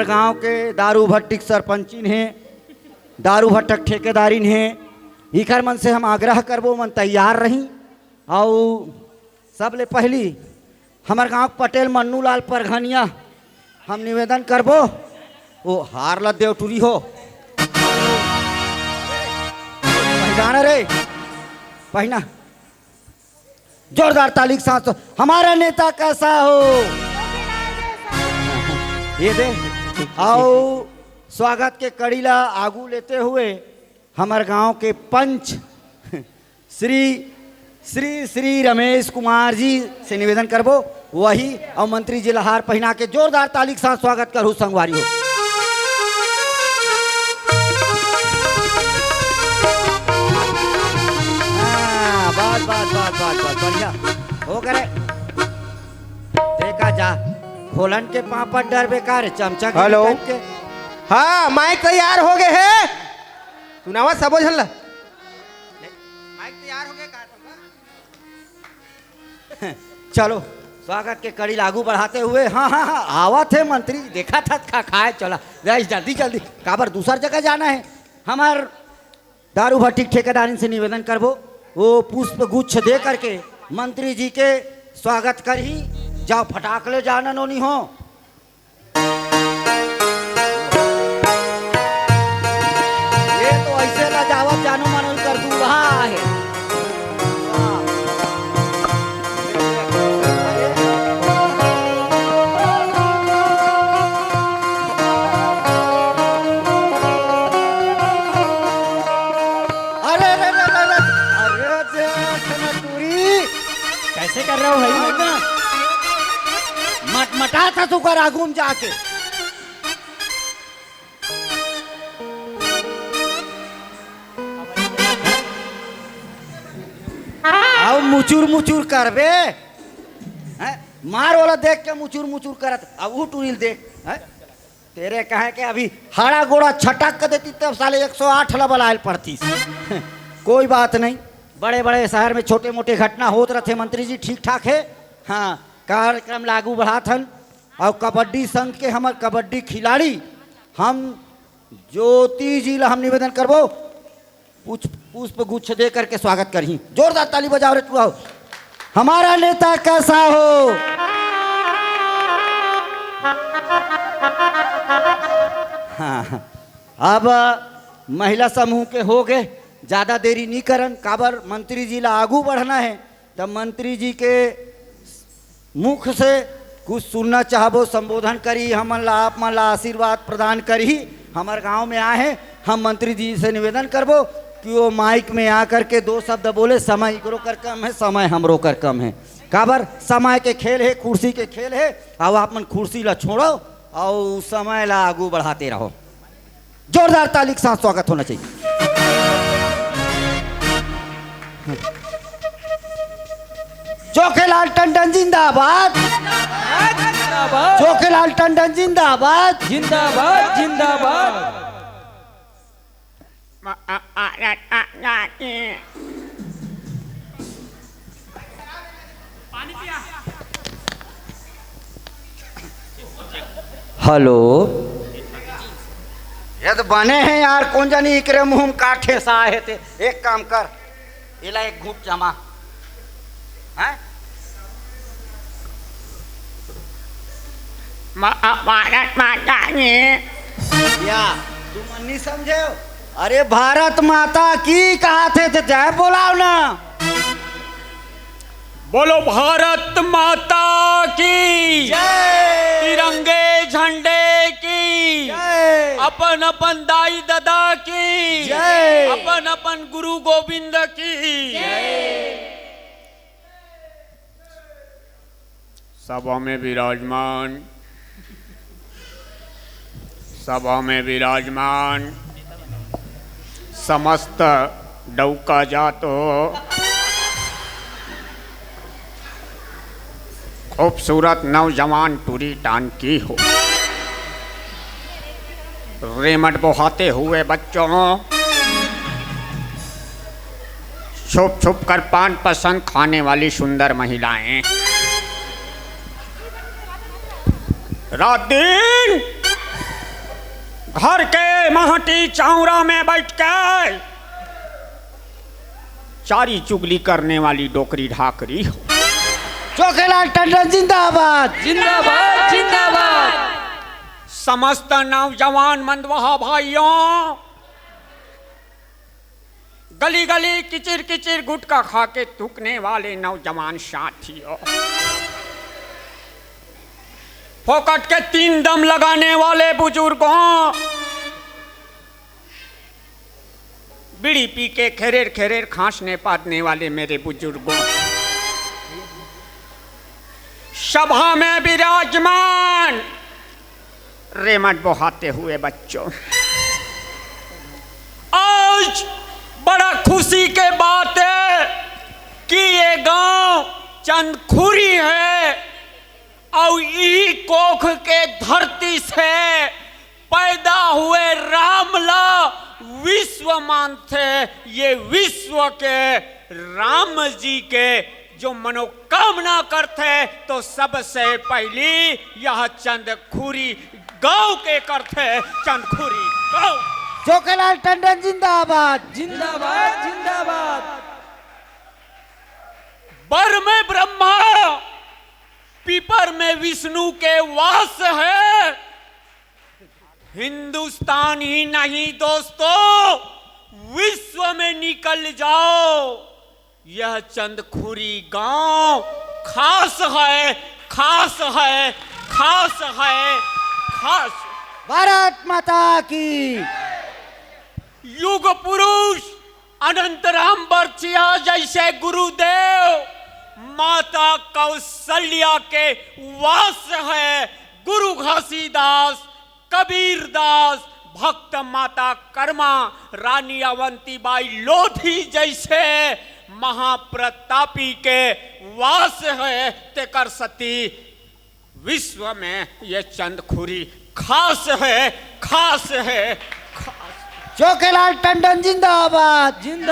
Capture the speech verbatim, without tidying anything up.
गांव के दारू भट्टी के सरपंचिन हे, दारू भट्टा के ठेकेदारिन हे, इखर मन से हम आग्रह करबो, मन तैयार रही। अउ सबले पहली हमर गांव के पटेल मन्नू लाल परघनिया, हम निवेदन करबो, वो हार ला देव टूरी हो, पहिराना रे, पहिना। जोरदार ताली के साथ हमारा नेता कैसा हो, ये दे। आओ, स्वागत के कड़ी ला आगू लेते हुए हमर गांव के पंच श्री श्री श्री रमेश कुमार जी से निवेदन करबो, वही अउ मंत्री जी ला हार पहिना के जोरदार ताली के साथ स्वागत करहु संगवारी हो। हाँ, बस, बस, बस, बस, बस, बढ़िया। हो करे। देखा जा, घोलन के पापड़ डर बेकार, चमचा के हेलो। निकल के। हाँ, माइक तैयार हो गए है। सुनावा सबो झन ला। माइक तैयार हो गए का? चलो, स्वागत के कड़ी ला आगू बढ़ाते हुए, हाँ, हाँ, हाँ, आवत हे मंत्री, देखा था खा खाए, चला, जाइस जल्दी, जल्दी, काबर दूसर जगह जाना है। हमार दारू भट्टी के ठेकेदारिन से निवेदन करबो, वो पुष्प गुच्छ दे करके मंत्री जी के स्वागत करही। जाओ, फटाक ले जाना नोनी हो। ये तो ऐसे लजावत जानो मानो कर दूल्हा है। अरे, अरे, अरे, अरे, अरे, देख ना टूरी। कैसे कर रहे हो भाई? मटमटा था तू कर आगू में जाके। अब मुचुर मुचुर करबे, हैं? मार वाला देख के मुचुर मुचुर करत, अब ऊ टूरी ल देख, हैं? तेरे कहे के अभी हाड़ा गोड़ा छटक के देती तब साले एक सौ आठ ला बलायल पड़तीस। कोई बात नहीं, बड़े बड़े शहर में छोटे मोटे घटना होत रहते। मंत्री जी ठीक ठाक है, हाँ, कार्यक्रम ला आगू बढ़ात हन। अउ कबड्डी संघ के हमर कबड्डी खिलाड़ी हम ज्योति जी ला हम निवेदन करबो, पुछ-, पुष्प गुच्छ दे करके स्वागत करही। जोरदार ताली बजाओ रे टूरा हो। हमारा नेता कैसा हो? हाँ, अब महिला समूह के हो गए, ज्यादा देरी नहीं करन, काबर मंत्री जी ला आगू बढ़ना है। तब मंत्री जी के मुख से कुछ सुनना चाहबो, संबोधन करी, हमन ला, आप मन ला आशीर्वाद प्रदान करी। हमर गांव में आए हैं, हम मंत्री जी से निवेदन करबो कि वो माइक में आ करके दो शब्द बोले। समय इकरो कर कम है, समय हमरो कर कम है। काबर समय के खेल है, कुर्सी के खेल है। अब आप मन कुर्सी ला छोड़ो और समय ला आगू बढ़ाते रहो। जोरदार ताली के साथ स्वागत होना चाहिए। जोखेलाल टंडन जिंदाबाद। जिंदाबाद। जोखेलाल टंडन जिंदाबाद। जिंदाबाद, जिंदाबाद। हेलो, ये तो बने हैं यार, कौन जानी इकरे मुंह में का ठेसा आहे ते। एक काम कर, एला एक घूंट जमा, हैं? मा-, आ, भारत माता की। या, तुमन नहीं समझे हो? अरे, भारत माता की कहा थे, तो जय बोलाओ ना। बोलो भारत माता की। जय। तिरंगे झंडे की। जय। अपन अपन दाई ददा की। जय। अपन अपन गुरु गोविंद की। जय। सभा में विराजमान, सभा में विराजमान समस्त डौका जात हो, खूबसूरत नौजवान टूरी टांकी हो, रेमट बोहाते हुए बच्चों, छुप छुप कर पान पसंद खाने वाली सुंदर महिलाएं, रात दिन घर के महटी चौरा में बैठ के चारी चुगली करने वाली डोकरी ढाकरी हो। चोखेलाल टंडन जिंदाबाद। जिंदाबाद, जिंदाबाद। समस्त नौजवान मंदवहा भाइयों, गली गली किचिर किचिर गुटखा खा के थूकने वाले नौजवान साथियों, फोकट के तीन दम लगाने वाले बुजुर्गों, बीड़ी पी के खेरेर खेरेर खांसने पादने वाले मेरे बुजुर्गों, सभा में विराजमान रेमट बहाते हुए बच्चों, आज बड़ा खुशी के बात है कि ये गांव चंदखुरी है और इही कोख के धरती से पैदा हुए राम ला विश्व मानथे। ये विश्व के राम जी के जो मनोकामना करथे, तो सबसे पहली यह चंदखुरी गांव के करथे। चंदखुरी गांव। चोखेलाल टंडन जिंदाबाद। जिंदाबाद, जिंदाबाद। बर में ब्रह्मा, पीपर में विष्णु के वास है। हिंदुस्तान ही नहीं दोस्तों, विश्व में निकल जाओ, यह चंदखुरी गांव खास है, खास है, खास है, खास। भारत माता की। युग पुरुष अनंत राम बरछिया जैसे गुरुदेव, माता कौशल्या के वास है। गुरु घासीदास, कबीर दास, भक्त माता कर्मा, रानी अवंतीबाई लोधी जैसे महाप्रतापी के वास है। तेकर सती विश्व में ये चंदखुरी खास है, खास है, खास। चोखेलाल टंडन जिंदाबाद। जिंदा-